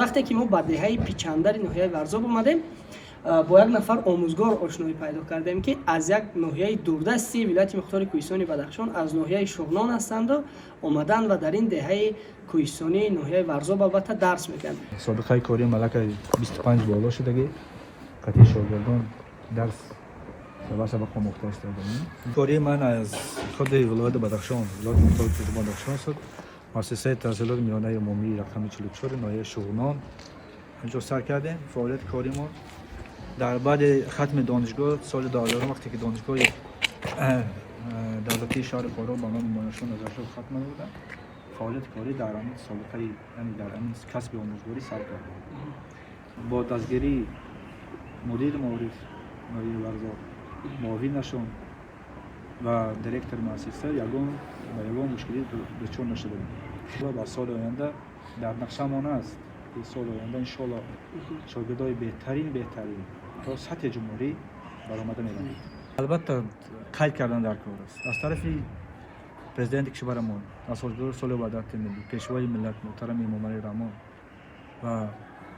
Вақте ки мо ба деҳаи Пичандари ноҳияи Варзоб омадем, бо як нафар омӯзгор ошноӣ пайдо кардем, ки аз як ноҳияи дурдасти вилояти мухтори кӯҳистони Бадахшон, аз ноҳияи Шуғнон ҳастанду омаданд ва дар ин деҳаи кӯҳистонии ноҳияи Варзоб албатта дарс мекунанд. Собиқаи кории малака 25 боло шудагӣ, қатъи шогирдон дарс сабақ сабақ омӯхта истодаем. Кории ман аз худи вилояти Бадахшон, вилояти мухтори кӯҳистони Бадахшон шуд. Муассисаи таҳсилоти миёнаи умумии рақами 44 ноҳияи Шуғнон, инҷо сар кардем фаъолияти коримон. Дар баъди хатми донишгоҳ соли 2000, вақте ки донишгоҳи давлатии шаҳри Хоруғ ба номи Моиншоҳ Назаршоҳ хатм намудам, фаъолияти корӣ дар ҳамин собиқаи, яъне дар ҳамин касби омӯзгорӣ сар кардам. Бо дастгирии мудири маориф ноҳияи Варзоб, муовинашон ва директори муассиса ягон ба ягон мушкилӣ дучор нашуда будем. Ва соли оянда дар нақшамон аст, ки соли оянда, иншоалло, шогирдои беҳтарин, беҳтарин то сатҳи ҷумҳурӣ баромада мераванд. Албатта, қайд кардан дар кор аст, аз тарафи президенти кишварамон, асосгузори сулҳу ваҳдати миллӣ, пешвои миллат муҳтарам Эмомалӣ Раҳмон ва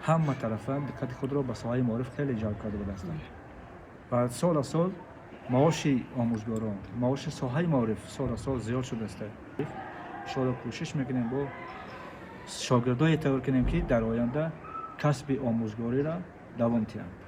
ҳама тарафа диққати худро ба соҳаи маориф хеле ҷалб карда будастанд ва сол аз сол маоши омӯзгорон, маоши соҳаи маориф сол аз сол зиёд шудааст. Иншоалло, кӯшиш мекунем, бо шогирдое тайёр кунем, ки дар оянда касби омӯзгориро давом диҳанд.